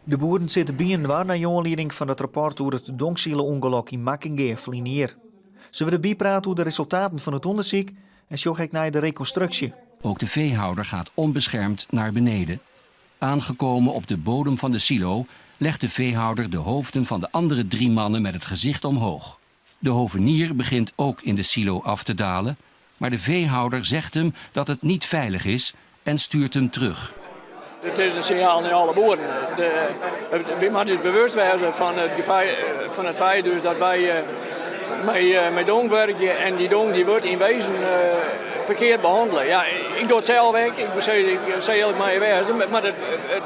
De boeren sitte byinoar nei oanlieding fan it rapport oer it dongsilo-ûngelok yn Makkingea ferline jier. Se wurde bypraat oer de resultaten fan it ûndersyk en sjogge ek nei de rekonstruksje. Ook de veehouder gaat onbeschermd naar beneden. Aangekomen op de bodem van de silo legt de veehouder de hoofden van de andere drie mannen met het gezicht omhoog. De hovenier begint ook in de silo af te dalen, maar de veehouder zegt hem dat het niet veilig is en stuurt hem terug. It is in sinjaal nei alle boeren. Wy moatte ús bewust wêze fan it fan it feit dus dat wy mei dong wurkje en dy dong dy wurdt yn wezen ferkeard behannele. Ja, ik doch it sels ek, ik sil earlik mei je wêze, mar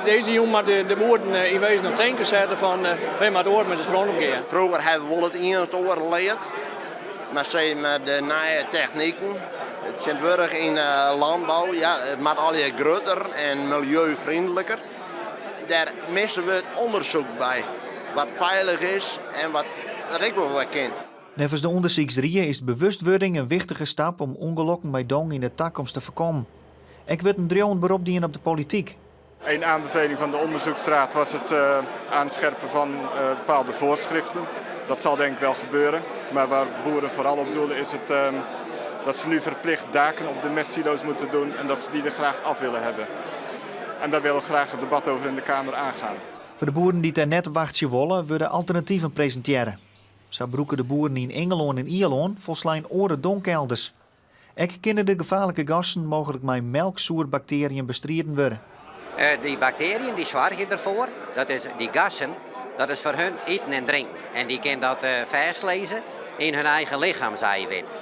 dizze jûn moatte de boeren yn wezen oan it tinken sette fan wy moatte oars mei de stront omgean. Froeger hawwe we wol it ien en it oar leard, mar sis mar de nije techniken tsjintwurdich yn de lânbou, ja, it moat allegear grutter en miljeufreonliker. Dêr misse we it ûndersyk by, wat feilich is en wat ek wol wer kin. Neffens de ûndersyksrie is bewustwurding in wichtige stap om ûngelokken mei dong yn de takomst te foarkommen. Ek wurdt in driuwend berop dien op de polityk. Een aanbeveling van de onderzoeksraad was het uh, aanscherpen van uh, bepaalde voorschriften. Dat zal denk ik wel gebeuren. Maar waar boeren vooral op doelen is het, uh, dat ze nu verplicht daken op de mestsilo's moeten doen en dat ze die er graag af willen hebben. En daar willen we graag het debat over in de Kamer aangaan. Foar de boeren dy't dêr net op wachtsje wolle, wurde alternativen presintearre. Sa brûke de boeren yn Ingelân en Ierlân folslein oare dongkelders. Ek kinne de gefaarlike gassen mooglik mei melksoerbaktearjen bestriden wurde. Dy baktearjen dy soargje derfoar, dat is dy gassen, dat is foar hun iten en drinken. En dy kin dat fêstlizze yn hun eigen lichemseiwit.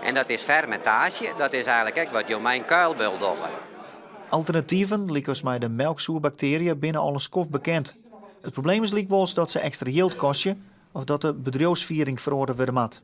En dat is fermintaasje, dat is eigenlik ek wat jo mei in kuilbul dogge. Alternativen, lykas mei de melksoerbaktearje, binne al in skoft bekend. It probleem is lykwols dat se ekstra jild kostje of dat de bedriuwsfiering feroare wurde moat.